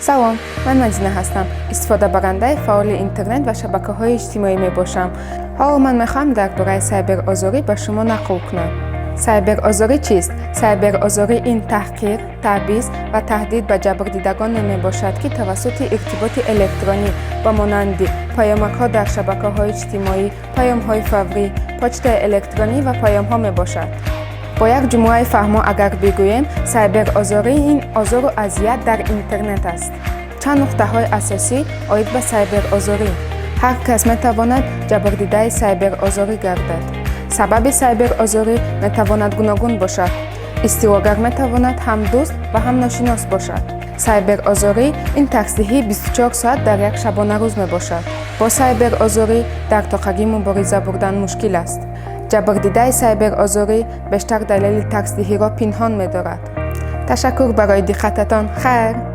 Салом, ман Мадина ҳастам, истифодабарандаи фаъоли интернет ва шабакаҳои иҷтимоӣ мебошам. Ҳоло ман мехоҳам дар бораи сайберозорӣ ба шумо нақл кунам. Сайберозорӣ чист? Сайберозорӣ ин таҳқир, таъбиз ва таҳдид ба ҷабрдидагоне мебошад, ки тавассути иртиботи электронӣ ба монанди паёмакҳо дар шабакаҳои иҷтимоӣ, паёмҳои фаврӣ, почтаи электронӣ ва паёмҳо мебошад. Бо як ҷумлаи фаҳмо агар бигӯем, сайберозорӣ ин озору азият дар интернет аст. Чанд нуқтаҳои асосӣ оид ба сайберозорӣ. Ҳар кас метавонад ҷабрдидаи сайберозорӣ гардад. Сабаби сайберозорӣ метавонад гуногун бошад. Истилогар метавонад ҳам дӯст ва ҳам ношинос бошад. Сайберозорӣ ин тарсдиҳии 24 соат дар як шабонарӯз мебошад. Бо сайберозорӣ дар тоқагӣ мубориза бурдан мушкил аст. Ҷабрдидаи сайберозорӣ бештар далели тарсдиҳиро пинҳон медорад. Ташаккур барои диққататон. Хайр.